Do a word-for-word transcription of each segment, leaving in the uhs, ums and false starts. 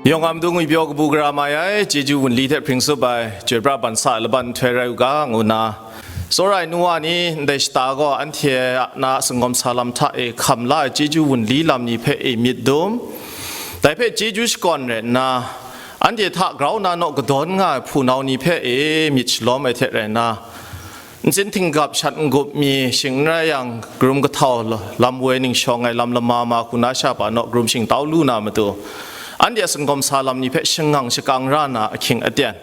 Yawng a matu ngwipyaw kabu gara mai ai, chyeju wunli hte hpring tsup ai, chyoi pra ban sa ai laban nhtoi rai u ga, ngu nna, tsawra ai nu wa ni ndai shata gaw anhte a na a singawm sa lam hta e hkam la ai chyeju wunli lam ni hpe e myit dum, dai hpe chyeju shakawn rai nna, anhte hta grau na naw kadawn nga ai hpunau ni hpe e myit shalawm ai hte rai nna, ntsin htinggap shat n-gup mi shing n rai yang, karum kahtau lam woi ning shawng ai lam lama ma hku na sha pa naw karum shingtau lu na matu, anhte a singawm sa lam ni hpe shangang shakang ra na ahkying aten,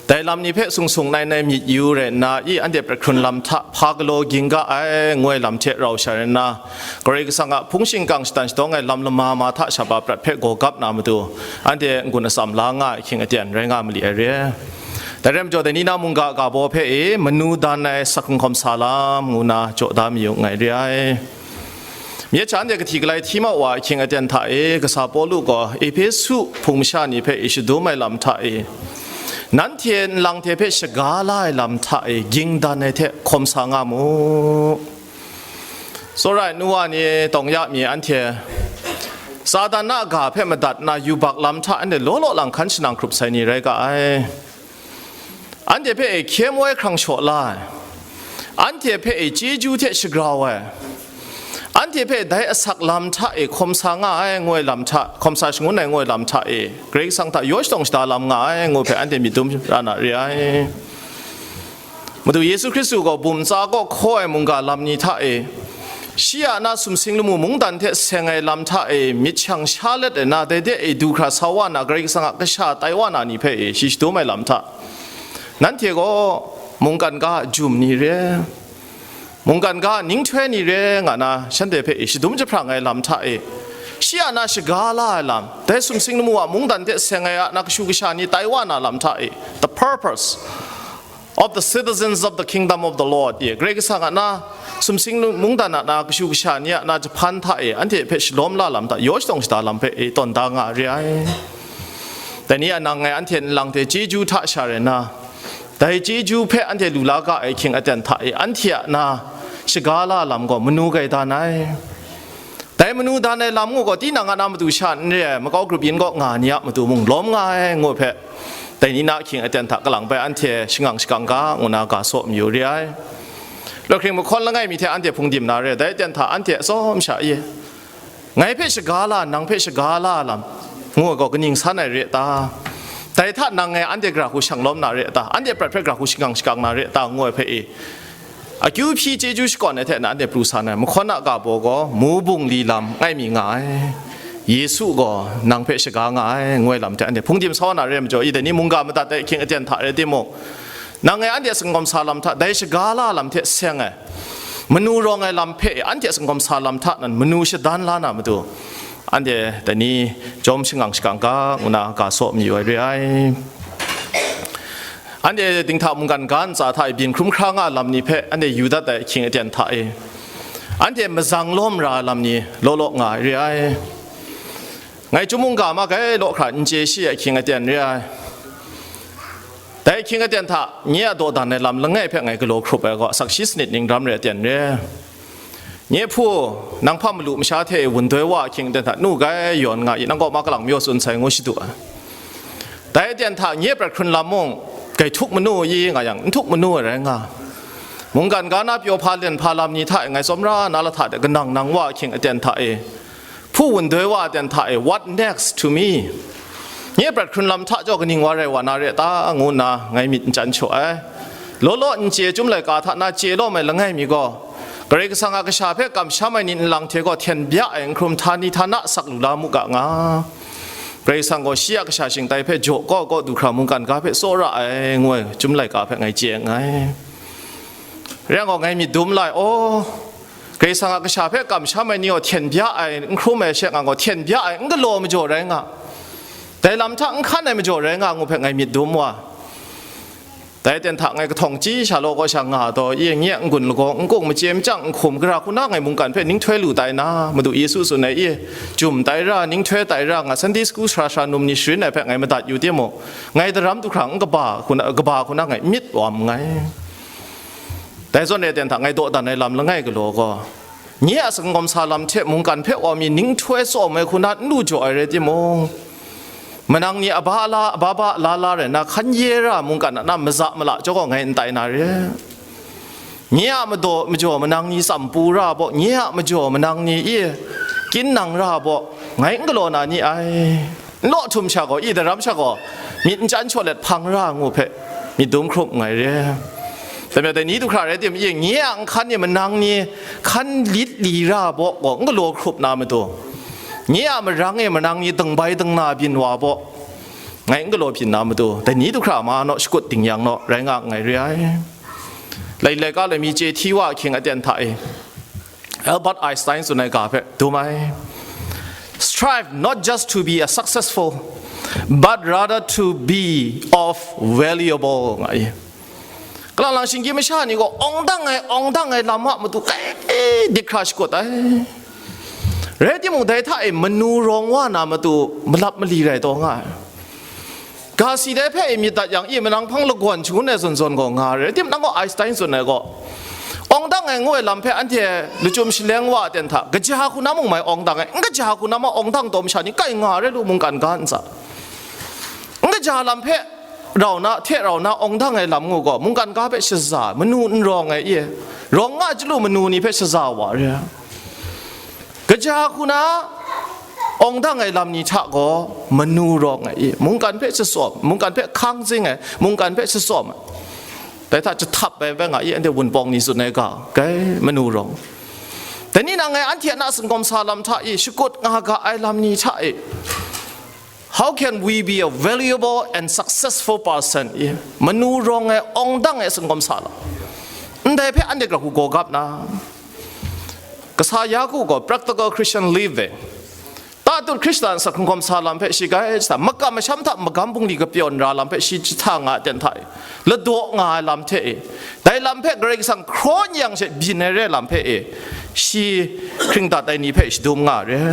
dai lam ni hpe sung sung nai nai myit yu rai nna, i anhte prat hkrun lam hta hpa galaw ging ga ai, ngu ai lam hte rau sha rai nna, Karai Kasang a hpung shingkang shatan shadawng ai lam lama ma hta sha pa prat hpe gaw gap na matu, anhte n-gun atsam la nga ai ahkying aten rai nga mali ai re. Dai rai majaw, dai ni na mungga ga baw hpe e manu dan ai sak hkawm sa lam ngu na jaw da mayu nngai re ai. Myit sha anhte kahti galai hti mau wa ahkying aten hta e, kasa Pawlu gaw Ehpesu hpung masha ni hpe e shadum ai lam hta e, nanhte nlang hte hpe shaga la ai lam hta e ging dan ai hte hkawm sa nga mu. Tsawra ai nu wa ni tawng ya mi anhte, Satan a ga hpe madat na yubak lam hta anhte law law lang hkan shanang hkrup sai ni rai ga ai. Anhte hpe e hkye moi hkrang shaw la ai, anhte hpe e chyeju hte shagrau ai, anhte hpe dai asak lam hta e hkawm sa nga ai, ngu ai lam hta, hkawm sa shangun ai, ngu ai lam hta e, Karai Kasang hta yaw shadawng shada lam nga ai, ngu hpe anhte myit dum ra na re ai. Madu Yesu Hkristu gaw bum tsa kaw hkaw ai mungga lam ni hta e, shi a na sumsing lamu mungdan hte seng ai lam hta e myit shang sha let ai na, dai de e du hkra sa wa na, Karai Kasang a kasha tai wa na ni hpe e shi shadum ai lam hta, nanhte gaw mungkan ga a jum ni re, mungkan ga a ninghtoi ni re nga na, shanhte hpe e shadum jahprang ai lam hta e, shi a na shaga la ai lam, dai sumsing lamu a mungdan hte seng ai a na kashu kasha ni tai wa na lam hta e, the purpose of the citizens of the kingdom of the Lord, ye Karai Kasang a na sumsing mungdan a na kashu kasha ni a na jahpan hta e anhte hpe shalawm la lam hta, yaw shadawng shada lam hpe e tawn da nga re ai. Dai ni a nang ngai anhte nlang hte chyeju hta sha rai nna, dai chyeju hpe anhte lu la ga ai ahkying aten hta e anhte a na shaga la lam gaw manu gaidan ai. Dai manu dan ai lam ngu gaw, tinang a na matu sha n re ai, makau grup yin kaw nga ni a matu mung lawm nga ai, ngu hpe, dai ni na ahkying aten hta kalang bai anhte shangang shakang ga, ngu na ga saw mayu re ai. Lahkring mahkawn langai mi hte anhte hpung dim na re, dai aten hta anhte atsawm sha ye, ngai hpe shaga la, nang hpe shaga la lam, ngu ai gaw kaning san ai re ta? Dai hta nang ngai anhte gara hku shang lawm na re ta? Anhte prat hpe gara hku shangang shakang na re ta? Ngu ai hpe e, akyu hpyi chyeju shakawn ai hte na anhte pru sa na ai, mahkawn a ga baw gaw mu bungli lam ngai mi nga ai. Yesu gaw nang hpe shaga nga ai, ngu ai lam hte anhte hpung dim sa wa na re ai majaw, i dai ni mungga madat ai ahkying aten hta rai timung, nang ngai anhte a singawm sa lam hta dai shaga la lam hte seng ai, manu rawng ai lam hpe anhte a singawm sa lam hta nan manu shadan la na matu, anhte dai ni jawm shangang shakang ga, ngu na ga saw mayu ai re ai. Anhte dinghta mungkan ga ntsa hta e byin hkrum hkra nga lam ni hpe anhte yu dat ai ahkying aten hta e, anhte mazang lawm ra lam ni law law nga ai re ai. Ngai chyum mungga ma gai law hkra n chye shi ai ahkying aten re ai. Dai ahkying aten hta nye a dawdan ai lam langai hpe ngai galaw hkrup ai gaw, sakshi sanit ning ram re aten re. Nye hpu, nang hpa malu masha hte e wundoi wa ahkying aten hta nu gai yawn nga i, nang kaw ma kalang mayaw tsun sai, ngu shadu ai. Dai aten hta nye prat hkrun lam mung, gai htuk manu i nga yang, n htuk manu ai rai nga. Mungkan ga na pyaw hpa len hpa lam ni hta e ngai tsawmra na lahta de kanang nang wa ahkying aten hta e, hpu wundoi wa aten hta e, "What next to me?" Nye prat hkrun lam hta jaw kaning wa rai wa na re ta, ngu nna ngai myit n chyan shaw ai. Law law n chye, Chyum laika hta na chye lawm ai langai mi gaw, Karai Kasang a kasha hpe kamsham ai ni nlang hte gaw hten bya ai n hkrum htani htana sak lu la mu ga nga. Karai Kasang gaw shi a kasha shingtai hpe jaw kaw kaw du hkra mungkan ga hpe tsawra ai, ngu ai Chyum laika hpe ngai chye nngai. Rai yang gaw, ngai myit dum lai, aw, Karai Kasang a kasha hpe kamsham ai ni gaw hten bya ai, n hkrum ai she nga gaw, hten bya ai, n galaw majaw rai nga, dai lam hta n hkan ai majaw rai nga, ngu hpe ngai myit dum wa. Dai aten hta ngai kahtawng chyi sha law kaw sha nga taw, i nye n-gun lagaw, n-gung, machye machyang, n-hkum, gara hku na ngai mungkan hpe ninghtoi lu tai na, Madu Yesu tsun ai, i jum tai ra, ninghtoi tai ra, nga Sunday school sara sara num ni sharin ai hpe ngai madat yu timung, ngai daram du hkra n kaba hku na, kaba hku na ngai myit wa nngai. Dai zawn e aten hta ngai dawdan ai lam langai galaw gaw, nye a singawm sa lam hte mungkan hpe wa mi ninghtoi tsawm ai hku na n lu jaw ai rai timung, Manang ni aba la, aba ba la la rai na, hkan ye ra mungkan a na maza mala jaw gaw ngai n tai na re. Nye a madaw majaw manang ni tsam pu ra baw, nye a majaw manang ni i kyin nang ra baw, ngai n galaw na ni ai. N law htum sha gaw, i daram sha gaw, myit n chyan shaw let hpang ra ngu hpe, myit dum hkrup nngai re. Dai majaw dai ni du hkra rai tim, i nye a nhkan e manang ni hkan lit li ra baw gaw, n galaw hkrup na matu, nye a marang e manang ni dingbai dingna byin wa baw, ngai n galaw byin na matu, dai ni du hkra ma naw shakut ding yang naw, rai nga nngai re ai. Lai laika lai mi chye hti wa ahkying aten hta e, Albert Einstein tsun ai ga hpe dum ai. Strive not just to be a successful, but rather to be of valuable, nga i. Kalang lang shinggyim masha ni gaw awng dang ai, awng dang ai lam a matu kai dik hkra shakut ai. Rai timung, dai hta e manu rawng wa na matu malap mali rai taw nga ai. Ga si dai hpe e myit dat yang, i manang hpang lagawn shangun ai zawn zawn gaw nga ai. Rai tim, nang gaw Einstein tsun ai gaw, awng dang ai ngu ai lam hpe anhte lachyum shaleng wa aten hta, kaja hku na mung mai awng dang ai, n kaja hku na ma awng dang taw masha ni kai nga ai rai lu, mungkan ga ntsa. N kaja lam hpe rau na, hte rau na awng dang ai lam ngu gaw, mungkan ga hpe shaza, manu n rawng ai i, rawng nga chyalu manu ni hpe shaza wa re. Kaja hku na awng dang ai lam ni hta gaw manu rawng ai i, mungkan hpe shatsawm, mungkan hpe hkang zing ai, mungkan hpe shatsawm ai. Dai hta jahtap ai bai nga i, anhte Wunpawng ni tsun ai ga, kai manu rawng. Dai ni nang ngai anhte a na singkawm sa lam hta i, shakut nga ga ai lam ni hta i, how can we be a valuable and successful person? I, manu rawng ai, awng dang ai singkawm sa lam. Ndai hpe anhte grau hku gaw gap na, kasa Yaku gaw practical Christian living, tatut Hkristan asak hkungkawm sa lam hpe shi gai jahta, makam masham hta magam bungli kapyawn ra lam hpe shi jahta nga ai ten hta e, ladaw nga ai lam hte e, dai lam hpe Karai Kasang hkraw n yang she byin ai re lam hpe e, shi hkring dat ai ni hpe shadum nga ai re.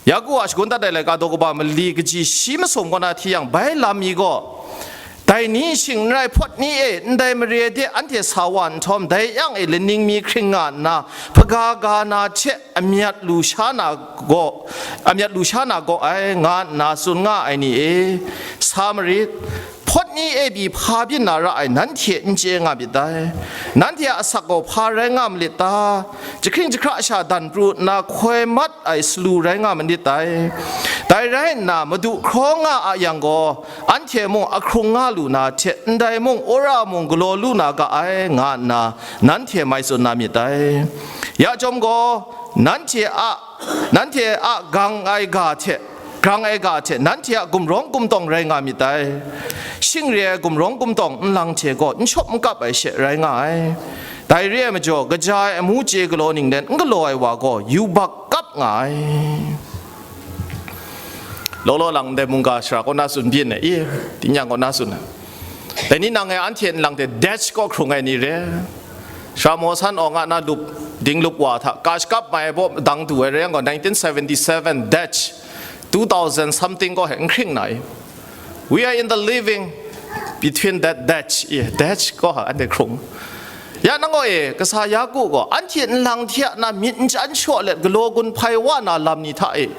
Yaku a shagun dat ai laika daw kaba mali kaji shi masum kaw na hti yang, bai lam mi gaw, dai ni shing n rai hpawt ni e, ndai mare de anhte sa wa nhtawm, dai yang e laning mi hkring nga nna, hpaga ga na hte amyat lu sha na gaw, amyat lu sha na gaw ai, nga nna tsun nga ai ni e, sa marit. Hpawt ni e pyi hpa byin na ra ai nanhte n chye nga myit dai. Nanhte a asak gaw hpa rai nga malit ta? Jahkring jahkra sha dan pru nna hkoi mat ai salu rai nga malit dai. Dai rai nna, Madu hkraw nga a yang gaw, anhte mung ahkrung nga lu na hte, ndai mung, wora mung galaw lu na ga ai, nga nna nanhte mai tsun na myit dai. Ya chyawm gaw, nanhte a, nanhte a gang ai ga hte, grang ai ga hte nanhte a gumrawng gumtawng rai nga myit dai. Shing re ai gumrawng gumtawng nlang hte gaw n shawp n kap ai she rai nga ai. Dai re ai majaw, kaja ai amu chye galaw ninglen n galaw ai wa gaw, yubak kap nga ai. Law law lang ndai mungga shara kaw na tsun byin ai, i, tingnyang kaw na tsun ai. Dai ni nang e anhte nlang hte Dutch kaw hkrung ai ni re. Shara maw san awng a na lup, dinglup wa hta, ka shakap mai ai baw dang du ai rai yang gaw, nineteen seventy-seven Dutch, two thousand something gaw heng n hkring na i. We are in the living between that Dutch, i, Dutch gaw ha, anhte hkrung. Ya nang gaw e, kasa Yaku gaw, anhte nlang hte a na myit n chyan shaw let galaw gun hpai wa na lam ni hta e,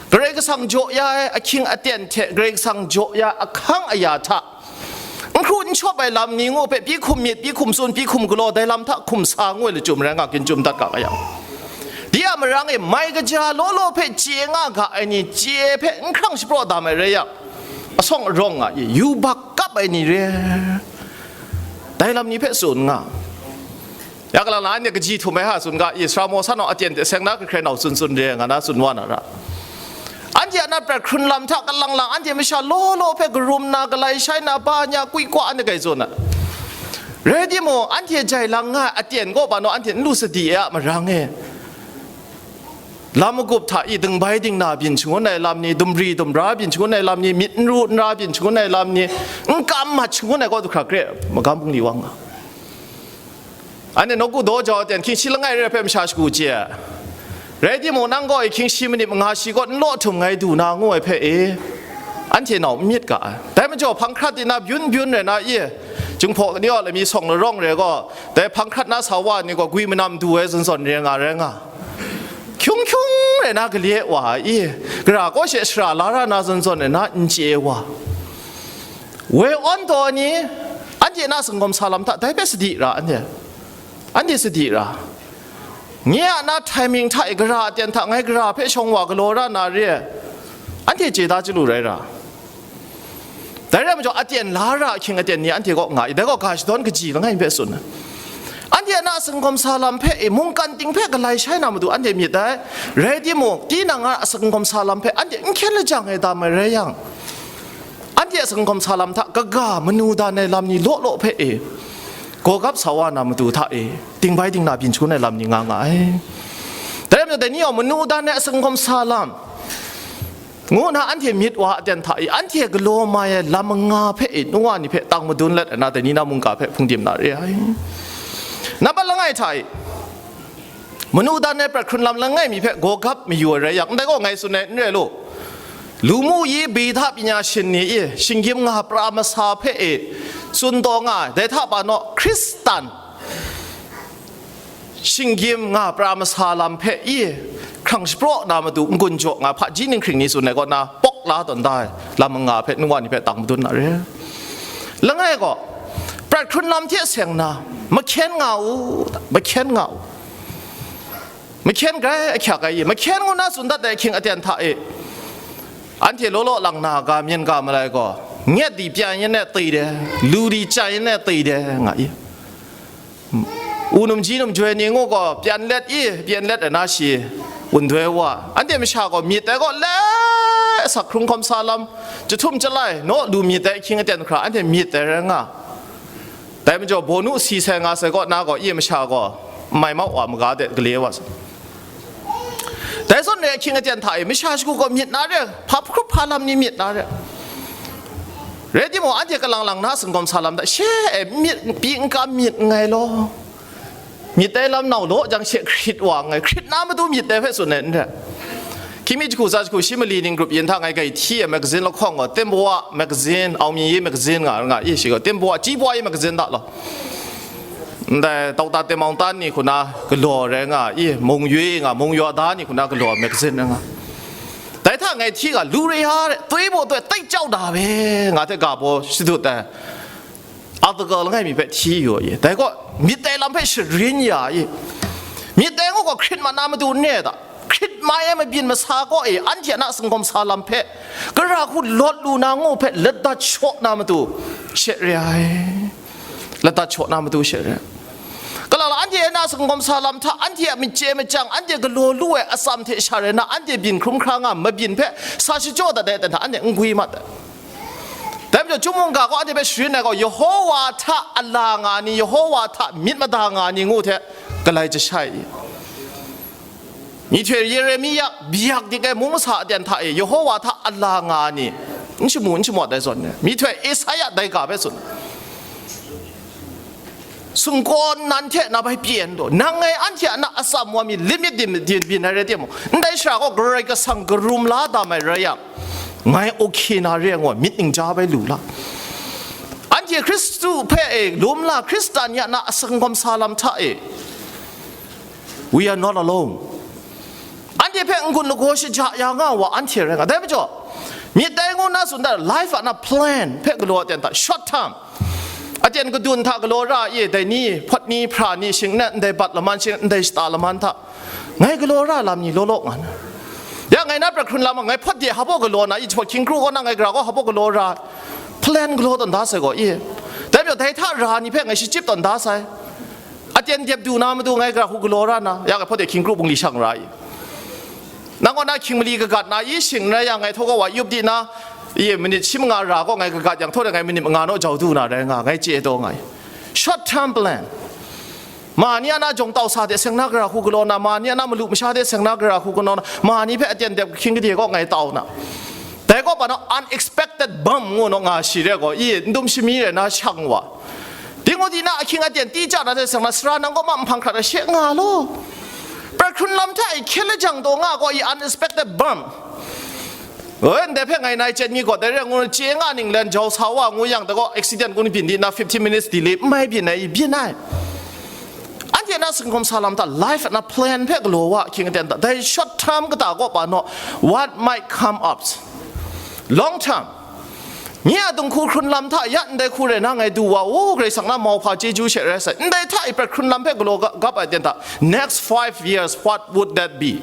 Karai Kasang jaw ya ai ahkying aten hte Karai Kasang jaw ya ahkang aya hta, n hkru n shawp ai lam ni ngu hpe, pyi hkum myit, pyi hkum tsun, pyi hkum galaw, dai lam hta hkum sa ngu ai lachyum rai nga, ginchum dat ga ga yang, di a marang e mai kaja law law hpe chye nga ga ai ni, chye hpe n hkrang shapraw dam ai rai yang, asawng arawng nga i, yubak kap ai ni re, dai lam ni hpe tsun nga. Ya kalang lang anhte kaji htum ai ha tsun ga i, sara maw san awng aten hte seng na kahkren nau tsun tsun re nga na tsun wa na ra. Anhte a na prat hkrun lam hta kalang lang anhte masha law law hpe karum na, galai shai na, ba nya, kwi kwa anhte gai tsun ai. Rai timung, anhte jai lang nga ai aten kaw pa naw anhte n lu sadi ai a marang e, lam magup hta i dingbai dingna byin shangun ai lam ni, dumri dumra byin shangun ai lam ni, myit n ru n ra byin shangun ai lam ni, n kam mat shangun ai kaw du hkra gre, magam bungli wang nga. Anhte nawku daw jau ten, hkying shi langai re hpe masha shagu chye ai. Rai timung, nang gaw e hkying shi manit manga shi kaw n law htum ngai du na ngu ai hpe e, anhte nau n myit ga ai. Dai majaw, hpang hkrat di na, byun byun rai na, i, Jinghpaw ni aw lami sawng larawng re gaw, dai hpang hkrat na sa wa ni gaw gwi manam du ai zawn zawn re nga, rai nga. Hkyung hkyung na gale wa i, gara kaw she shara la ra na zawn zawn e na n chye wa. Woi awn taw ni, anhte na singkawm sa lam hta, dai hpe sadi ra anhte. Anhte sadi ra. Nye a na timing hta e gara aten hta ngai gara hpe shawng wa galaw ra na re. Anhte chye da chyalu rai ra. Dai rai majaw, aten la ra ahkying aten ni anhte kaw nga i, dai gaw ga shadawn kaji langai mi hpe tsun ai. Anhte a na singkawm sa lam hpe e, mungkan ting hpe galai shai na matu anhte myit dai. Rai timung, tinang a singkawm sa lam hpe anhte n hkyen lajang ai dam ai rai yang, anhte a singkawm sa lam hta kaga manu dan ai lam ni law law hpe e, gawgap sa wa na matu hta e, dingbai dingna byin shangun ai lam ni nga nga ai. Dai rai majaw, dai ni yawng manu dan ai a singkawm sa lam, ngu nna anhte myit wa aten hta i, anhte galaw mai ai lam manga hpe i, nu wa ni hpe tang madun let ai na, dai ni na mungga hpe hpung dim na re ai. Nambat langai hta i, manu dan ai prat hkrun lam langai mi hpe gawgap mayu ai rai yang, ndai gaw ngai tsun ai n rai lu. Lu mu yi, bida panya shin ni i, shinggyim nga pra masa hpe i, tsun taw nga ai, dai hta pa naw, Hkristan shinggyim nga pra masa lam hpe i, hkrang shapraw na matu n-gun jaw nga, hpaji ninghkring ni tsun ai kaw na, pawk la tawn da ai lam nga hpe nu wa ni hpe tang madun na re. Langai gaw, prat hkrun lam hte seng na, mahkyen nga u, mahkyen nga u. Mahkyen grai ahkyak ai i, mahkyen ngu na tsun dat ai ahkying aten hta e, anhte law law lang na ga myen ga malai gaw, nyet di pyan yin e tei de, lu di chyan yin e tei de, nga i. U num ji num joi ni ngu gaw, pyan let i, pyan let ai na shi, wun doi wa. Anhte masha gaw myit ai gaw le, sak hkrung hkawm sa lam, jahtum jalai, naw lu myit ai ahkying aten hkra, anhte myit ai rai nga. Dai majaw, bawnu si sai nga sai kaw na gaw, i masha gaw, n mai mau wa maga de gale wa sa. Dai zawn re ahkying aten hta e, masha shagu gaw myit na re, hpa hkrup hpa lam ni myit na re. Rai timung, anhte kalang lang na singkawm sa lam hta, she e myit, pyi n kam myit nngai law. Myit dai lam nau law jang she hkrit wa nngai, hkrit na matu myit dai hpe tsun ai n re. Hkying mi jahku tsa jahku shi mali ning grup yin hta ngai gai hti ai magazine lahkawng gaw, Tembawa magazine, Aung Myi Ye magazine nga, nga i shi gaw, Tembawa, Chibwa Ye magazine da law. Ndai Doctor Temmang Tan ni hku na galaw rai nga i, Mung Yue nga, Mung Yua Da ni hku na galaw ai magazine rai nga. Dai hta ngai hti ga, lu re ya re, tui baw tui tai jau da be, nga hte ga baw shadut ai. Article langai mi hpe hti yu ai. Dai gaw, myit dai lam hpe sharin ya ai. Myit dai ngu gaw hkrit mat na matu n re da. Hkrit mai ai mabyin masa kaw e, anhte a na singkawm sa lam hpe, gara hku lawt lu na ngu hpe, ladat shaw na matu she re ai. Ladat shaw na matu she re ai. Kalang la, anhte a na singkawm sa lam hta, anhte a myit chye machyang, anhte galaw lu ai atsam hte sha rai nna, anhte byin hkrum hkra nga mabyin hpe sa shachyaw dat ai aten hta, anhte n gwi mat ai. Dai majaw, chyum mungga gaw anhte hpe sharin ai gaw, Yehowa hta a la nga ni, Yehowa hta myit mada nga ni ngu hte, galai jashai i. Myihtoi Yeremia byak dik ai mung masa aten hta e, Yehowa hta a la nga ni, n shamu n shamawt ai zawn e. Myihtoi Esaia dai ga hpe tsun. Sumgaw nnan hte na bai pyen taw, nang ngai anhte a na atsam wa mi limit din, din byin ai rai timung, ndai shara gaw Karai Kasang karum la dam ai rai yang, ngai okay na re ai ngu ai, myit ningja bai lu la. Anhte Hkristu hpe e lum la, Hkristan ya na asangkawm sa lam hta e, we are not alone. Anhte hpe n-gun lagaw shaja ya nga wa anhte rai nga. Dai majaw, myit dai ngu na tsun dat, life a na plan hpe galaw aten hta, short term. Aten kadun hta galaw ra ai, dai ni, hpawt ni, hpra ni, shing nna ndai bat laman, shing ndai shata laman hta, ngai galaw ra lam ni law law nga na. Ya ngai na prat hkrun lam a, ngai hpawt de hpa baw galaw na, i jahpawt hkying kru kaw na ngai gara kaw hpa baw galaw ra, plan galaw tawn da sai gaw i. Dai majaw, dai hta ra ni hpe ngai shachyip tawn da sai. Aten dep du na matu ngai gara hku galaw ra na, ya ngai hpawt de hkying kru bungli shang ra i. Nang kaw na hkying mali kagat na i, shing n rai yang, ngai htaw kaw wa yup di na, i, minit shi manga ra gaw ngai kagat yang, htaw de ngai minit manga naw jau du na rai nga, ngai chye taw nga i. Short term plan. Ma ni a na jawng tau sa de seng na gara hku galaw na, ma ni a na malu masha de seng na gara hku galaw na, ma ni hpe aten dep hkying gade kaw ngai tau na. Dai kaw pa naw unexpected bomb ngu naw nga shi re gaw, i, n dum shami re na shang wa. Dingu di na ahkying aten ti ja na hte seng na, sara nang kaw ma nhpang hkrat ai she nga law. Prat hkrun lam hta e hkyen lajang taw nga gaw i, unexpected bomb. Oi, ndai hpe ngai nai chyen mi gaw, dai re ngu, chye nga ning len jau sa wa ngu yang, dai gaw accident ngu ni byin di na, fifteen minutes delay n mai byin ai, i byin ai. Anhte na singkum sa lam hta, life na plan hpe galaw wa ahkying aten hta, dai short term kata kaw pa naw, what might come up? Long term. Nye a dinghku hkrun lam hta ya ndai hku rai na ngai du wa u, Karai Kasang na mauhpa chyeju she rai sai. Ndai hta i prat hkrun lam hpe galaw ga-, gap ai aten hta, next five years, what would that be?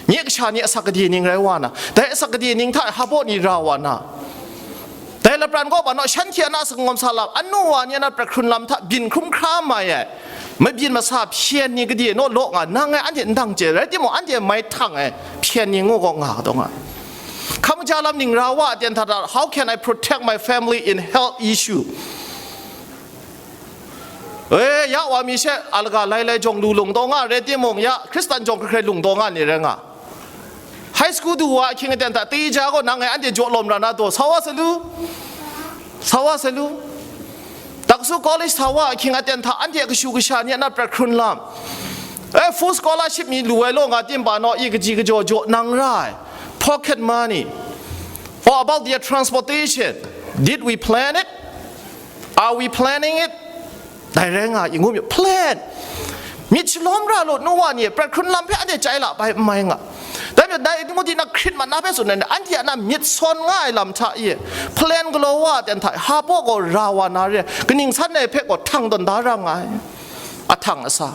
Nye kasha ni asak gade ning rai wa na, dai asak gade ning hta i hpa ni ra wa na, dai lapran kaw pa naw, shanhte a na singkum sa lam, anu wa ni a na prat hkrun lam hta byin hkrum hkra mai ai, mabyin masa hpyen ni gade naw law nga, nang ngai anhte n dang chye, rai timung, anhte mai htang ai hpyen ni ngu gaw nga taw nga. Hkam kaja lam ning ra wa aten hta, how can I protect my family in health issue? E, ya wa mi she, a laga lai lai jawng lu lung taw nga, rai timung, ya Hkristan jawng hkrai hkrai lung taw nga ni rai nga. High school du wa ahkying aten hta, teja gaw nang ngai anhte jaw lawm ra na taw, sa wa sa lu. Sa wa sa lu. Taksu college sa wa ahkying aten hta, anhte a kashu kasha ni a na prat hkrun lam. E, full scholarship mi lu ai law nga tim pa naw, i kaji kajaw jaw nang ra ai. Pocket money. Or about their transportation. Did we plan it? Are we planning it? Dai rai nga i ngu mi, plan. Myit shalawm ra law, nu wa ni, prat hkrun lam hpe anhte chyai la bai n mai nga. Dai majaw, dai ngu di na hkrit mat na hpe tsun ai, anhte a na myit sawn nga ai lam hta i, plan galaw wa aten hta, hpa gaw ra wa na re, kaning san ai hpe gaw htang tawn da ra nga ai. Ahtang asa.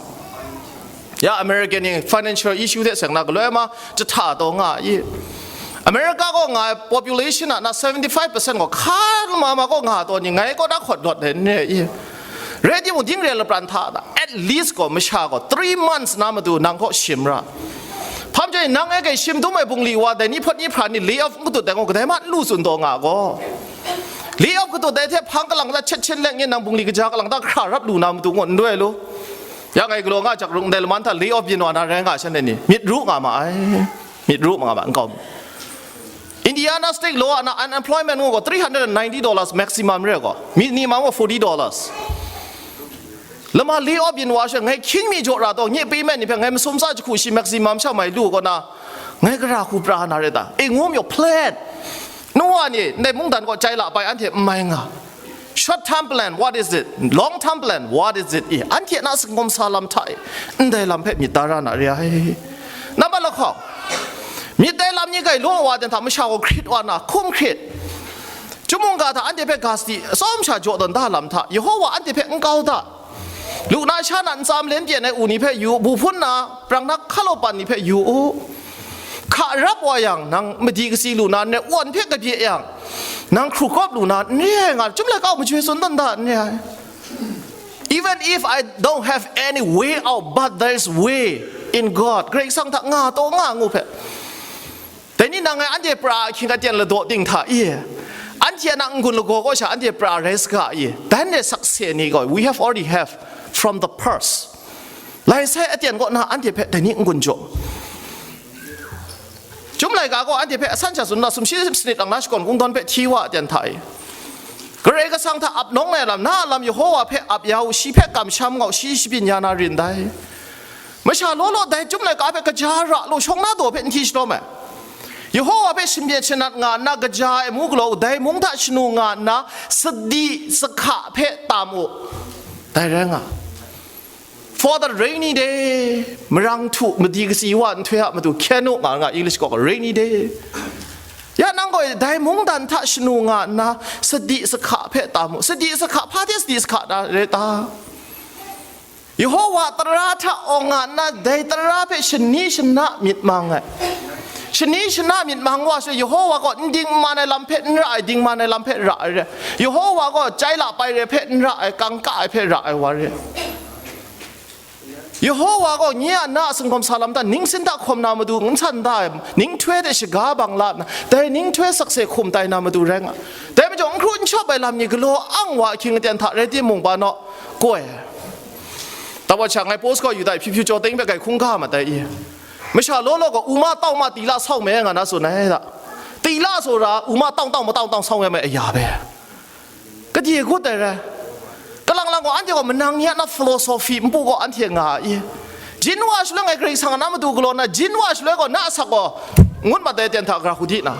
Ya American ni financial issue hte seng na galoi ma, jahta taw nga i. America gaw nga ai population a na seventy five percent gaw hka ma ma gaw nga taw ni, ngai kaw na hkawt lawt ai n re i. Rai timung, ding re lapran hta na, at least gaw masha gaw three months na matu nang kaw shim ra. Hpa majaw nang e kai shim dum ai bungli wa dai ni hpawt ni hpra ni lay off n katut dai gaw, kadai ma n lu tsun taw nga gaw. Lay off katut dai hte hpang kalang ta chet chet leng nge nang bungli kaja kalang ta hkra rap lu na matu ngu n doi lu. Ya ngai galaw nga jak rung ndai laman hta lay off byin wa na rai nga shan dai ni, myit ru nga ma ai. Myit ru nga ma, n kau mu. Indiana State law a na unemployment ngu gaw three hundred and ninety dollars maximum re gaw, minimum gaw forty dollars. Lama lay off byin wa she, ngai hkying mi jaw ra taw, nye payment ni hpe ngai masum tsa jahku shi maximum sha mai lu gaw na, ngai gara hku pra na re ta? E ngu majaw plan. Nu wa ni, ndai mungdan kaw chyai la bai anhte n mai nga. Short term plan, what is it? Long term plan, what is it? I, anhte na singkum sa lam hta i, ndai lam hpe myit da ra na re ai. Nambat lahkawng, myit dai lam ni gai law wa dan hta masha gaw hkrit wa na, hkum hkrit. Chyum mungga hta anhte hpe ga sadi, atsawm sha jaw tawn da lam hta, Yehowa anhte hpe n kau da. Lu na sha na ntsa malen pyen ai u ni hpe yu u, bu hpun na, prang na hkalawpan ni hpe yu u. Hka rap wa yang, nang madi kasi lu na n re, wan hpe kabye yang, nang hkru kawp lu na n re ai nga, chyum laika majoi tsun dan da n re ai. Even if I don't have any way out, but there is way in God. Karai Kasang hta nga taw nga ngu hpe. Dai ni nang ngai anhte pra ahkying aten ladaw ting hta i, anhte a na n-gun lagaw kaw sha anhte pra rai saga i, dan re sakse ni gaw, we have already have from the past. Lai sai aten kaw na anhte hpe dai ni n-gun jaw. Chyum laika gaw anhte hpe asan sha tsun na, sumshi sanit lang na shakawn kungdawn hpe hti wa aten hta i, Karai Kasang hta ap nawng ai lam, na a lam Yehowa hpe ap ya u, shi hpe kamsham nga u, shi shabyin ya na rin dai. Masha law law dai chyum laika hpe kaja ra lu, shawng na daw hpe n hti shalawm ai. Yehowa hpe shamyet shanat nga nna kaja ai mu galaw u, dai mung hta shanu nga nna sadi sahka hpe tam u. Dai rai nga. For the rainy day, marang htu, madi kasi wa nhtoi a matu hkyen u nga nga, English kaw rainy day. Ya nang gaw dai mungdan hta shanu nga nna sadi sahka hpe tam u. Sadi sahka, hpa hte sadi sahka na re ta? Yehowa tara hta awng nga nna, dai tara hpe shani shana myit mang ai. Shani shana myit mang wa shaloi, Yehowa gaw n dingman ai lam hpe n ra ai, dingman ai lam hpe ra ai re. Yehowa gaw chyai la pai re hpe n ra ai, kangka ai hpe ra ai wa re. Yehowa gaw nye a na a singkawm sa lam hta ningsin hta hkawm na matu n san da ai, ninghtoi hte shaga bang la nna, dai ninghtoi sakse hkum tai na matu rai nga. Dai majaw, n hkru n shawp ai lam ni galaw ang wa ahkying aten hta rai timung, ba naw koi ai. Tawa sha ngai post kaw yu dai, hpyi hpyi chyaw teng hpe kai hkungga mat ai i. Masha law law gaw, uma tau ma tila sau me nga na tsun ai da. Tila tsawra, uma tau tau ma tau tau sau ya me aya be. Kadie gut ai rai. Kalang lang gaw, anhte gaw manang ni a na philosophy npu gaw anhte nga ai i. Jin wa shaloi ngai Karai Kasang a na matu galaw na, jin wa shaloi gaw na asak gaw ngut mat ai ten hta gara hku di na.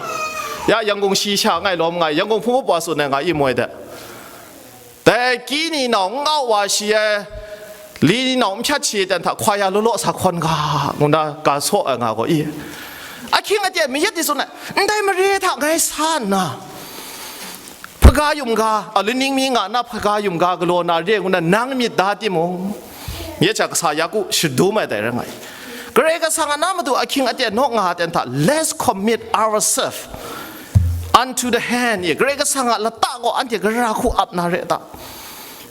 Ya, Yangon shi sha ngai lawm nga ai, Yangon hpung up wa tsun ai nga i moi de. Dai kyi ni nau n kau wa shi ai, Li ni nau n hpyat shi ten hta hkawya law law sa hkawn ga, ngu na ga saw ai nga gaw i. Ahkying aten mayat ni tsun ai, ndai mare hta ngai sa nna, hpaga yum ga, a, laning mi nga na hpaga yum ga galaw na re ngu na nang myit da timung, myit sha kasa ya ku shadum ai dai rai nga ai. Karai Kasang a na matu ahkying aten naw nga ten hta, let's commit ourselves unto the hand. Ye, Karai Kasang a lata gaw anhte gara hku ap na re ta?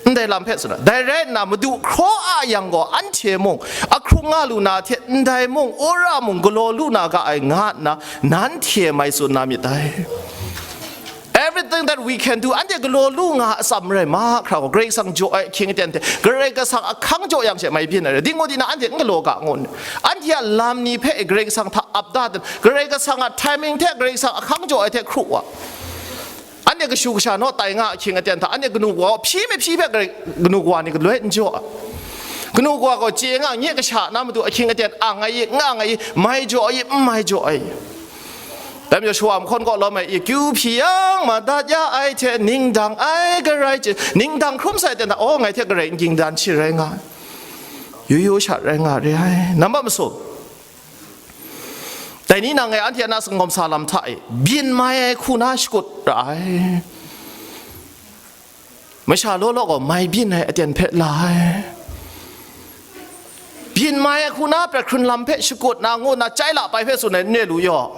Ndai lam hpe tsun ai. Dai rai nna, madu hkraw a yang gaw, anhte mung, ahkrung nga lu na hte ndai mung, wora mung galaw lu na ga ai, nga nna, nanhte mai tsun na myit dai. Everything that we can do, anhte galaw lu nga atsam rai mahkra gaw, Karai Kasang jaw ai ahkying aten hte, Karai Kasang ahkang jaw yang she mai byin ai rai. Ding ngu di na, anhte n galaw ga ngu nni? Anhte a lam ni hpe Karai Kasang hta ap da dan, Karai Kasang a timing hte, Karai Kasang ahkang jaw ai hte hkru wa. Anhte kashu kasha naw tai nga ahkying aten hta, anhte kanu kawa hpyi mahpyi hpe grai, kanu kawa ni galoi n jaw ai. Kanu kawa gaw chye nga, nye kasha na matu ahkying aten ang ai i, nga nga i, mai jaw ai i, n mai jaw ai. Dai majaw, shawa mahkawn kaw lawm ai i, kyu hpyi yang madat ya ai hte, ning dang ai garai chye, ning dang hkrum sai aten hta, aw, ngai hte garai n ging dan shi rai nga ai. Yu yu sha rai nga re ai. Nambat masum. Dai ni nang e anhte a na sangawm sa lam hta e, byin mai ai hku na shakut ra ai. Masha law law gaw mai byin ai aten hpe la ai. Byin mai ai hku na prat hkrun lam hpe shakut na ngu na chyai la pai hpe tsun ai, n re lu yaw.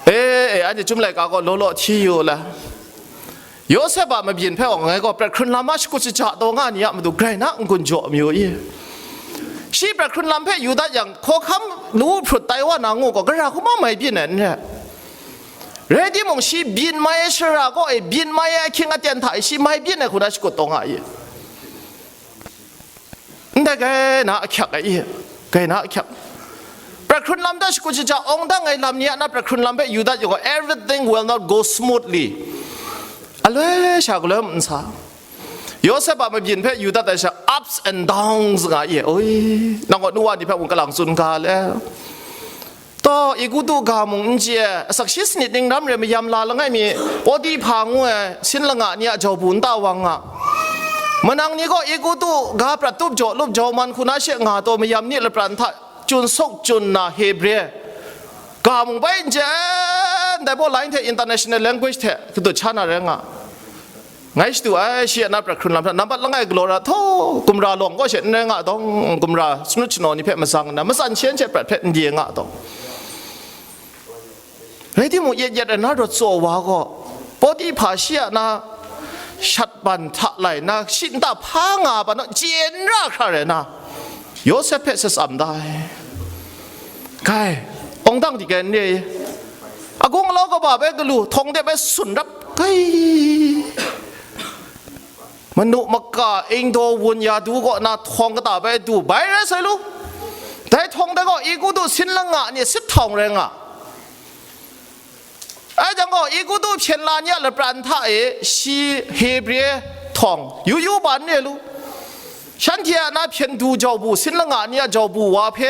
E, e, anhte chyum laika gaw law law hti yu la. Yawsep a mabyin hpe gaw ngai gaw prat hkrun lam a shakut shaja taw nga ni a matu grai na n-gun jaw mayu i? Shi prat hkrun lam hpe yu dat yang, hkawhkam lawu hprut tai wa na ngu gaw, gara hku ma mai byin ai n rai. Rai timung, shi byin mai ai shara kaw e, byin mai ai ahkying aten hta e, shi mai byin ai hku na shakut taw nga i? Ndai, grai na ahkyak ai i, grai na ahkyak. Prat hkrun lam hta shakut shaja awng dang ai lam ni a na prat hkrun lam hpe yu dat yang gaw, everything will not go smoothly. Aloi sha galoi n sa. Yawsep a mabyin hpe yu dat ai sha, ups and downs nga i, oi, nang gaw nu wa ni hpe mung kalang tsun ga le. Taw, Egutu ga mung n chye, asak shi sanit ning ram re mayam la langai mi, Pawtihpa ngu ai sin langa ni a jau bu nta wang nga. Manang ni gaw Egutu ga prat tup jaw lup jau man hku na she nga taw, mayam ni lapran hta chun suk chun na Hebre ga mung bai n chye, ndai baw lai hte international language hte katut sha na rai nga. Ngai shadu ai, shi a na prat hkrun lam hta, nambat langai galaw ra htaw, gumra lawng kaw she n rai nga dawng, gumra sanut shanaw ni hpe matsang nna, matsan shen she prat hpe n de nga dawng. Rai timung, yet yet ai na rawt tsaw wa gaw, Pawtihpa shi a na shat ban hta lai na, shi nta hpa nga ban naw chye n ra hkra rai na, Yawsep hpe shatsam da ai. Kai, awng dang di kai n re i? Agung alau kaba bai galu, htawng dep ai sun rap kai. Manu maka ingdaw wun ya du kaw na htawng kata bai du, bai rai sai lu. Dai htawng dai gaw Egutu sin langa ni sit htawng rai nga. Ai jang gaw, Egutu hpyen la ni a lapran hta e shi Hebre htawng yu yu ban re lu. Shanhte a na hpyen du jau bu, sin langa ni a jau bu wa hpe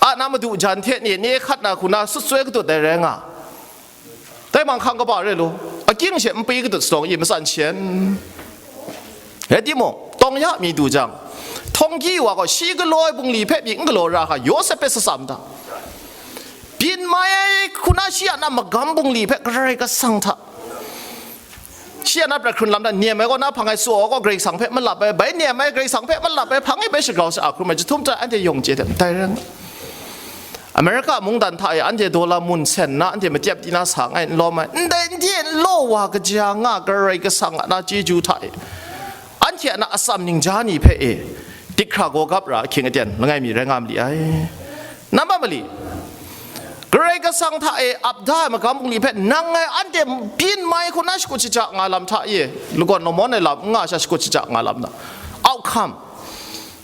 a na madu jan hte ni ne hkat na hku na sut soi katut ai rai nga. Dai manghkang kaba re lu, akying she npyi katut sadawng i matsan shen. Rai timung, tawng ya mi du jang, htawng gyi wa gaw shi galaw ai bungli hpe pyi n galaw ra hkra, Yawsep hpe shatsam da. Byin mai ai hku na shi a na magam bungli hpe Karai Kasang hta, shi a na prat hkrun lam hta nem ai gaw, na hpang ai tsaw gaw Karai Kasang hpe malap ai, bai nem ai Karai Kasang hpe malap ai, hpang e bai shagrau sha a hkrum ai, jahtum hta anhte yawng chye hte ndai rai nga. America mungdan hta e anhte dollar mun sen na, anhte matyap di na sa ngai n lawm ai, ndai n de n law wa kaja nga Karai Kasang a na chyeju hta e, anhte a na atsam ningja ni hpe e, dik hkra gaw gap ra ahkying aten langai mi rai nga ma li ai. Nambat mali, Karai Kasang hta e ap da ai magam bungli hpe nang ngai anhte byin mai hku na shakut shaja nga lam hta e, lagawn lamawn ai lam n nga sha shakut shaja nga lam na, outcome,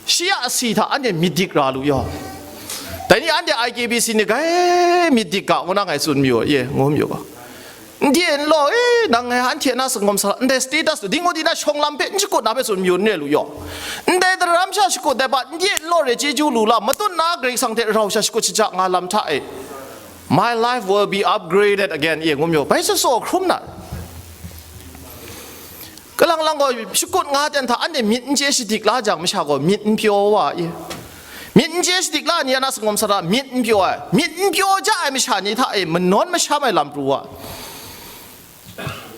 shi a asi hta anhte myit dik ra lu yaw. Dai ni anhte I K B C ni gai myit dik ga ngu na ngai tsun mayu, ye, ngu mayu ga. N de n law, e, nang ngai anhte na sangawm sa, ndai status lu, ding ngu di na shawng lam hpe n shakut na hpe tsun mayu n re lu yaw. Ndai daram sha shakut ai hpa, n de n law re chyeju lu la, matut na Karai Kasang hte rau sha shakut shaja nga lam hta e, my life will be upgraded again, e, ngu mayu. Bai sa tsaw hkrum na. Kalang lang gaw shakut nga ten hta anhte myit n chye shadik la jang masha gaw myit n pyaw wa i. Myit n chye shadik la ni a na sangawm sara myit n pyaw ai, myit n pyaw ja ai masha ni hta e manawn masham ai lam pru wa.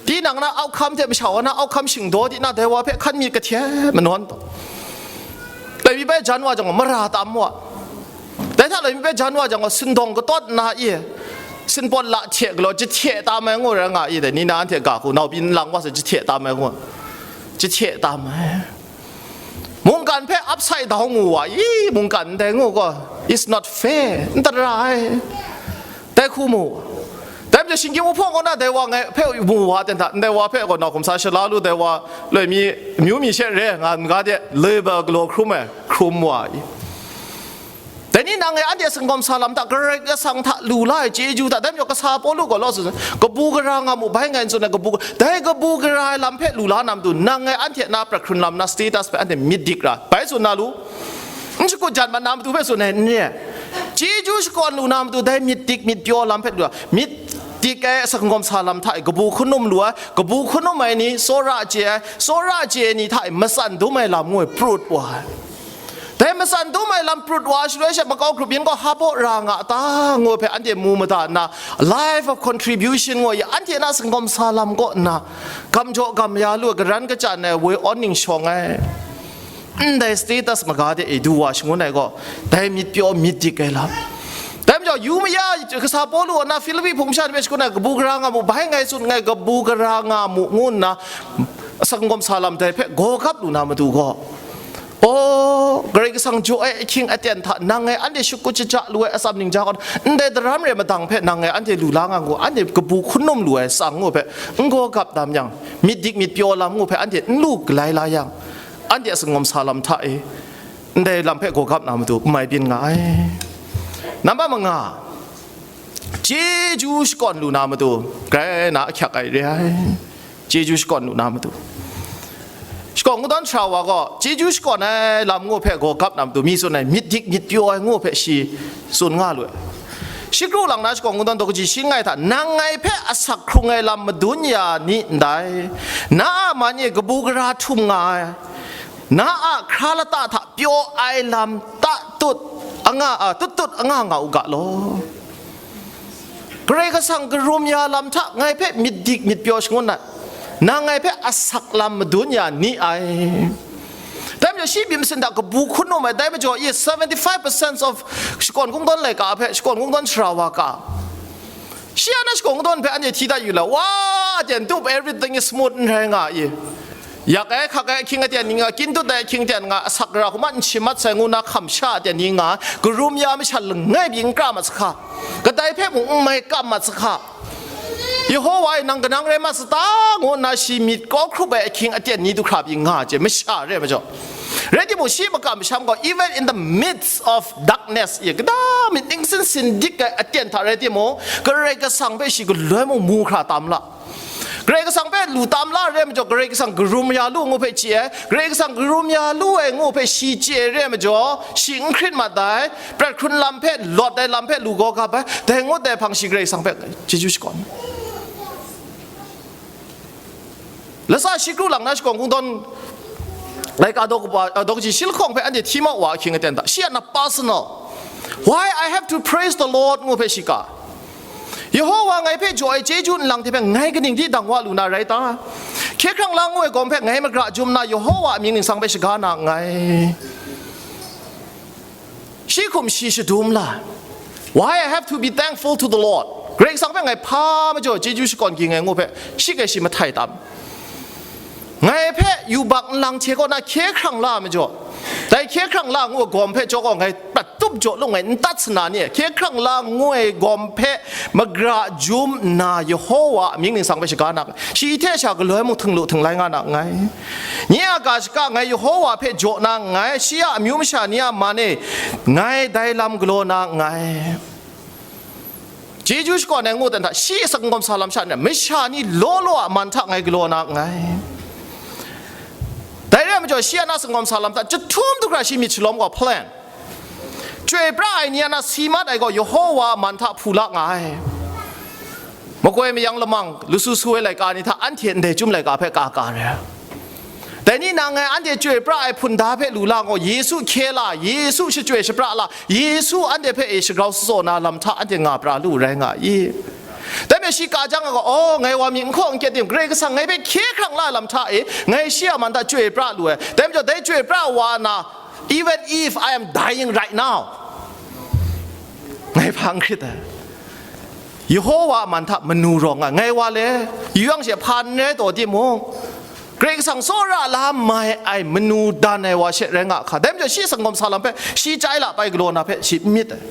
Tinang na auhkam hte masha wa na auhkam shingdaw di na dai wa hpe hkan myit kahte manawn taw. Dai mi bai jan wa jang gaw mara tam wa. Dai hta lai mi bai jan wa jang gaw sindawng katawt na i, sinpawt la hte galaw jahte tam ai ngu rai nga i dai, ni na anhte ga hku nau byin lang wa sa jahte tam ai ngu, jahte tam ai. Mungkan hpe upside down mu wa i, mungkan ndai ngu gaw, it's not fair, n tara ai. Dai hku mu. Dai majaw shinggyim uhpawng kaw na dai wa ngai hpe mu wa ten hta, ndai wa hpe gaw nau hkum sa shala lu, dai wa loi mi, amyu mi she re nga n ga de, labour galaw hkrum ai, hkrum wa i. Dai ni nang e anhte sangawm sa lam hta, Karai Kasang hta lu la ai chyeju hta, dai majaw kasa Pawlu gaw law tsun, kabu gara nga mu bai ngai n tsun ai, kabu, dai kabu gara ai lam hpe lu la na matu, nang e anhte na prat hkrun lam na status hpe anhte myit dik ra, bai tsun na lu. N shakut jan mat na matu hpe tsun ai, n re ai. Chyeju shakawn lu na matu, dai myit dik myit pyaw lam hpe lu ai, myit dik ai sangawm sa lam hta e kabu hkrum lu ai, kabu hkrum ai ni, tsawra chye ai, tsawra chye ai ni hta e matsan dum ai lam ngu ai prut wa ai. Dai matsan dum ai lam prut wa shaloi she makau grup yin gaw hpa baw ra nga ta ngu hpe anhte mu mada nna, life of contribution ngu ya anhte na sangawm sa lam kaw nna, gam jaw gam ya lu ai, karan kachyan ai, woi awn ning shawng ai, ndai status maga de e du wa shangun ai gaw, dai myit pyaw myit dik ai lam. Dai majaw, yu maya kasa Pawlu a na Hpilipi hpung masha ni hpe shangun ai, kabu gara nga mu, bai ngai tsun nngai, kabu gara nga mu, ngu nna, sangawm sa lam dai hpe gawgap lu na matu gaw, aw, Karai Kasang jaw ai ahkying aten hta nang ngai anhte shakut shaja lu ai atsam ningja gaw, ndai daram rai madang hpe nang ngai anhte lu la nga ngu, anhte kabu hkun num lu ai tsang ngu hpe n gawgap tam yang, myit dik myit pyaw lam ngu hpe anhte n lu galai la yang, anhte a sangawm sa lam hta e ndai lam hpe gawgap na matu n mai byin nga ai. Namba manga, chyeju shakawn lu na matu grai na ahkyak ai re ai. Chyeju shakawn lu na matu, shakawn kungdawn sara wa gaw chyeju shakawn ai lam ngu hpe gawgap na matu mi tsun ai, myit dik myit pyaw ai ngu hpe shi tsun nga lu ai. Shi kru lang na shakawn kungdawn daw kaji shi nngai hta, nang ngai hpe asak hkrung ai lam madun ya ni ndai, na a man e kabu gara htum nga ai, na a hkra lata hta pyaw ai lam ta tut anga, a, tut tut anga nga u ga law. Karai Kasang karum ya lam hta ngai hpe myit dik myit pyaw shangun ai, nang ngai hpe asak lam madun ya ni ai. Dai majaw shi byin masin hta kabu hkun num ai, dai majaw i seventy five percent of shakawn kungdawn laika hpe shakawn kungdawn sara wa ka, shi a na shakawn kungdawn hpe anhte hti dat yu la, wa, jan tup everything is smooth n rai nga i. Yak ai, hkak ai ahkying aten ni nga, kyin tut ai ahkying aten nga, asak gara hku mat n shim mat sai ngu na hkam sha aten ni nga, karum ya masha langai pyi n kra mat sa hka, kadai hpe mung n mai kam mat sa hka. Yehowa e nang kanang rai mat sa ta, ngu nna shi myit kau hkrup ai ahkying aten ni du hkra pyi nga ai masha re ai majaw, rai timung, shi makam masham gaw, even in the midst of darkness, ye, kada myit ningsin sin dik ai aten hta rai timung, Karai Kasang hpe shi galoi mung mu hkra tam la. Karai Kasang hpe lu tam la re ai majaw, Karai Kasang karum ya lu ngu hpe chye ai, Karai Kasang karum ya lu ai ngu hpe shi chye re ai majaw, shi n hkrit mat ai, prat hkrun lam hpe, lawt ai lam hpe lu gaw gap ai, dai ngut dai hpang shi Karai Kasang hpe chyeju shakawn. Lasa shi kru lang na shakawn kungdawn laika daw kaba, a, daw kaji shi lahkawng hpe anhte hti mau wa ahkying aten hta, shi a na personal, why I have to praise the Lord ngu hpe shi ka. Yehowa ngai hpe jaw ai chyeju nlang hte hpe ngai kaning di dang wa lu na rai ta? Hkye hkrang la ngu ai gawm hpe ngai magra jum na Yehowa a mying ningsang hpe shaga na nngai. Shi hkum shi shadum la. Why I have to be thankful to the Lord? Karai Kasang hpe ngai hpa majaw chyeju shakawn ging ai ngu hpe shi hkai shi mahtai tam. Ngai hpe yubak nlang hte kaw na hkye hkrang la majaw, dai hkye hkrang la ngu ai gawm hpe jaw gaw ngai prat tup jaw lung ai n tat sana ni, hkye hkrang la ngu ai gawm hpe magra jum nna Yehowa a mying ningsang hpe shaga na, shi hte sha galoi mung htinglu htinglai nga na nngai. Nye a ga shaka ngai Yehowa hpe jaw na nngai, shi a amyu masha ni a man e ngai dai lam galaw na nngai. Chyeju shakawn ai ngu dan hta, shi a sangawm sa lam sha ni, masha ni law law a man hta ngai galaw na nngai. Dai rai majaw, shi a na sangawm sa lam hta, jahtum du hkra shi myit shalawm gaw plan, chyoi pra ai ni a na si mat ai gaw Yehowa a man hta hpu la nga ai. Makoi mayang lamang, lusu su ai laika ni hta anhte ndai chyum laika hpe ka ka re ai. Ni nang ngai anhte chyoi pra ai hpunda hpe lu la gaw, Yesu hkye la, Yesu shachyoi shapra la, Yesu anhte hpe e shagrau shazaw na lam hta anhte nga pra lu rai nga i. Dai majaw shi ka jang ai gaw, "Oh, ngai wa mi n hkaw n kyet tim, Karai Kasang ngai hpe hkye hkrang la ai lam hta e, ngai shi a man hta chyoi pra lu ai. Dai majaw dai chyoi pra wa na, even if I am dying right now, ngai hpa n hkrit ai. Yehowa a man hta manu rawng nga, ngai wa le, yu yang she hpa n rai taw timung, Karai Kasang tsawra la mai ai manu dan ai wa she rai nga hka. Dai majaw shi sanggawm sa lam hpe, shi chyai la pai galaw na hpe shi n myit ai.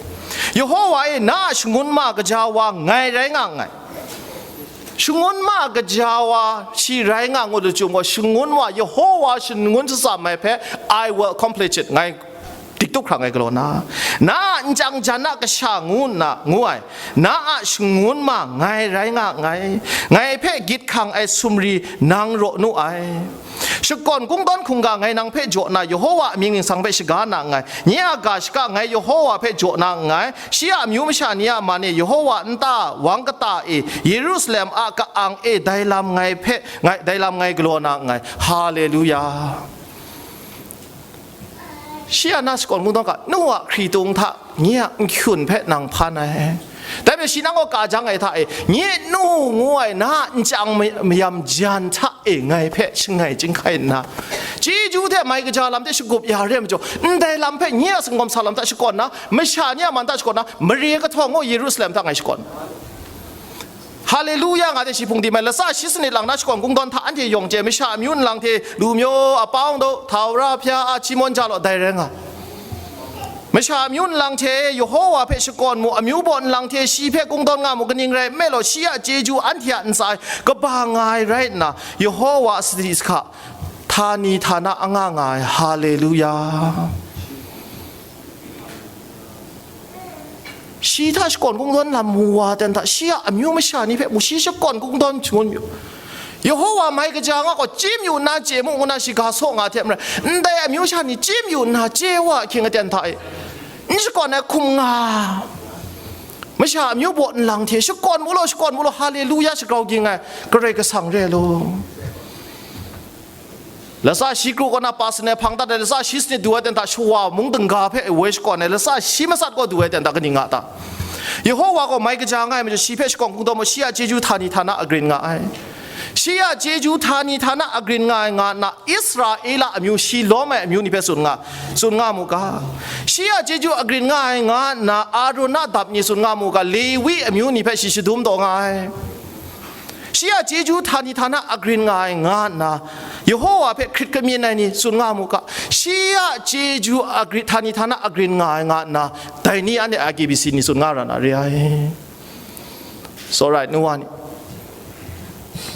Yehowa e, na a shangun ma kaja wa ngai rai nga nngai. Shangun ma kaja wa shi rai nga ngut lachyum gaw, shangun wa, Yehowa shangun shatsam ai hpe, I will accomplish it, ngai dik tup hkrang ai galaw na, na a nchyang jan a kasha ngu nna, ngu ai, na a shangun ma ngai rai nga nngai, ngai hpe gyit hkang ai sumri nang raw nu ai. Shakawn kungdawn hkungga ngai nang hpe jaw na, Yehowa amying ningsang hpe shaga na nngai. Nye a ga shaka ngai Yehowa hpe jaw na nngai. Shi a amyu masha ni a man e Yehowa nta wang kata e Yerusalem a ka-ang e dai lam ngai hpe, ngai, dai lam ngai galaw na nngai. Haleluya. Shi a na shakawn kungdawn ga, nu a hkritung hta, nye a nhkyun hpe nang hpan ai. Dai hpe shi nang gaw ka jang ai hta e, nye nu ngu ai na a nchyang may-, mayam jan hta e ngai hpe shangai chyinghkai nna, chyeju hte mai kaja lam hte shagup ya re ai majaw, ndai lam hpe nye a sanggawm sa lam hta shakawn na, masha ni a man hta shakawn na, mare kahtawng gaw Yerusalem hta ngai shakawn. Haleluya nga de shi hpung di mai, latsa shi sanit lang na shakawn kungdawn hta anhte yawng chye, masha amyu nlang hte lu myaw, apawng daw, htawra hpya a, hti mawn ja law, dai rai nga. Masha amyu nlang hte Yehowa hpe shakawn mu, amyu baw nlang hte shi hpe kungdawn nga mu, kaning rai nme law, shi a chyeju anhte a ntsa e kaba nga ai rai nna, Yehowa a sadi sahka htani htana anga nga ai. Haleluya. Shi hta shakawn kungdawn lam mu wa ten hta, shi a amyu masha ni hpe mu, shi shakawn kungdawn shangun yu. Yehowa mai kaja nga gaw, chye yu nna chye mu ngu na shi ga saw nga hte maren, ndai amyu masha ni chye yu nna chye wa ahkying aten hta e, n shakawn ai hkum nga. Masha amyu baw nlang hte shakawn mu law, shakawn mu law, haleluya, shagrau ging ai Karai Kasang re law. Latsa shi kru kaw na pa sanit hpang dat ai, latsa shi sanit du ai ten hta shawa mung dingga hpe woi shakawn ai, latsa shi matsat gaw du ai ten hta kaning nga ta? Yehowa gaw mai kaja nga ai majaw, shi hpe shakawn kungdawn mu, shi a chyeju htani htana agrin nga ai. Shi a chyeju htani htana agrin nga ai nga nna, Israela amyu, shi lawm ai amyu ni hpe tsun nga, tsun nga mu ga. Shi a chyeju agrin nga ai nga nna, Arun a dap ni tsun nga mu ga, Lewi amyu ni hpe shi shadum taw nga ai. Shi a chyeju htani htana agrin nga ai nga nna, Yehowa hpe hkrit kamyin ai ni tsun nga mu ga, shi a chyeju agri-, htani htana agrin nga ai nga nna, dai ni anhte I K B C ni tsun nga ra na re ai. It's alright, nu wa ni.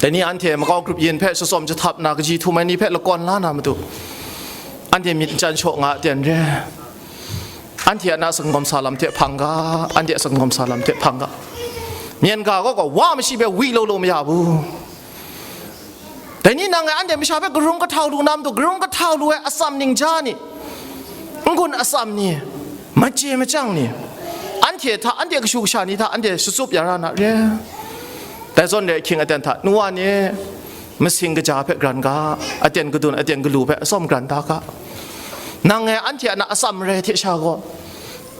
Dai ni anhte makau grup yin hpe shatsawm jahtap na kaji htum ai ni hpe lakawn la na matu, anhte myit n chyan shaw nga a ten re. Anhte a na sanggawm sa lam hte hpang ga, anhte a sanggawm sa lam hte hpang ga. Myen ga gaw gaw wa mashi hpe wi law law maya bu. Dai ni nang ngai anhte masha hpe karum kahtau lu na matu, karum kahtau lu ai atsam ningja ni, n-gun atsam ni, machye machyang ni, anhte hta, anhte kashu kasha ni hta anhte shatsup ya ra na re. Dai zawn re ahkying aten hta, nu wa ni, masing kaja hpe gran ga, aten kadun, aten galu hpe atsawm gran da ga. Nang ngai anhte a na atsam marai hte sha gaw,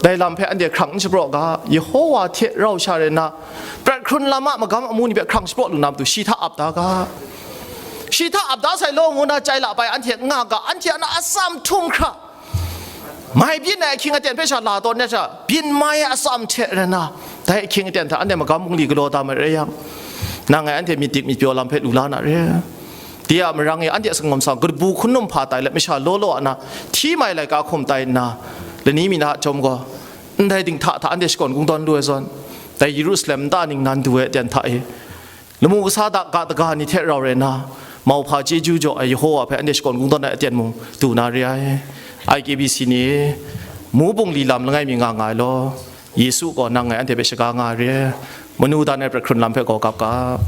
dai lam hpe anhte hkrang n shapraw ga, Yehowa hte rau sha rai nna, prat hkrun lam a magam amu ni hpe hkrang shapraw lu na matu, shi hta ap da ga. Shi hta ap da sai law ngu na chyai la pai anhte n nga ga, anhte a na atsam htum hkra, mai byin ai ahkying aten hpe sha la tawn na sha, byin mai ai atsam hte rai nna, dai ahkying aten hta anhte magam bungli galaw da marai yang, nang ngai anhte myit dik myit pyaw lam hpe lu la na re. Dai a marang e anhte a sanggawm sa, kabu hkun num hpa tai let masha law law a na, hti mai laika hkum tai nna, lani mi na a chyawm gaw, ndai dinghta hta anhte shakawn kungdawn lu ai zawn, dai Yerusalem nta ningnan du ai aten hta e, lamu kasa da ga daga ni hte rau rai nna, mauhpa chyeju jaw ai Yehowa hpe anhte shakawn kungdawn ai aten mung du na re ai. I K B C ni, mu bungli lam langai mi nga nga ai law, Yesu gaw nang ngai anhte hpe shaga nga ai re. Manu dan ai prat hkrun lam hpe gaw gap ga.